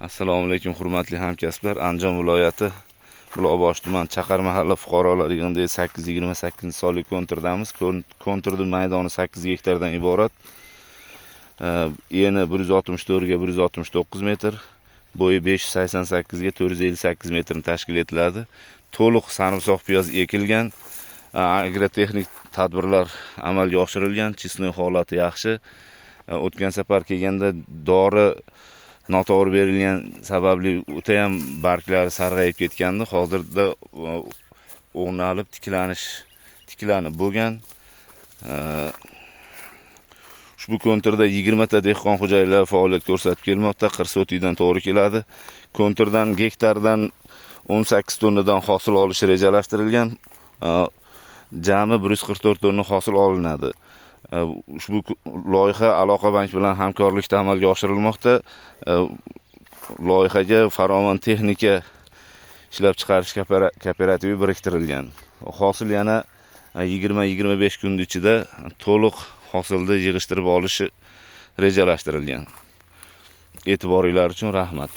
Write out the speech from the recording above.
Assalomu alaykum, hurmatli hamkasblar. Andijon viloyati, Buloqboshi tuman, Chaqar mahalla fuqarolar yig'inidagi 828 sonli konturdamiz. Konturning maydoni 8 gektardan iborat. Eni 164 ga 169 metr, bo'yi 588 ga 458 metrni tashkil etiladi. To'liq sarimsoq piyoz ekilgan. Agrotexnik tadbirlar amalga oshirilgan, честной holati yaxshi. O'tgan safar kelganda dori noto'g'ri berilgan sababli o'tayam barglari sarg'ayib ketgandi. Hozirda o'rnalib tiklanib bo'lgan. Ushbu konturda 20 ta dehqon xo'jaliklar faoliyat ko'rsatib kelmoqda. 40 sotikdan to'g'ri keladi. Konturdan gektardan 18 tonnadan hosil olish rejalashtirilgan. Jami 144 tonna hosil olinadi. Ushbu loyiha Aloqa bank bilan hamkorlikda amalga oshirilmoqda. Loyihaga Farovon texnika ishlab chiqarish kooperativi biriktirilgan. Hosil yana 20-25 kun ichida to'liq hosilni yig'ishtirib olishi rejalashtirilgan. E'tiboringlar uchun rahmat.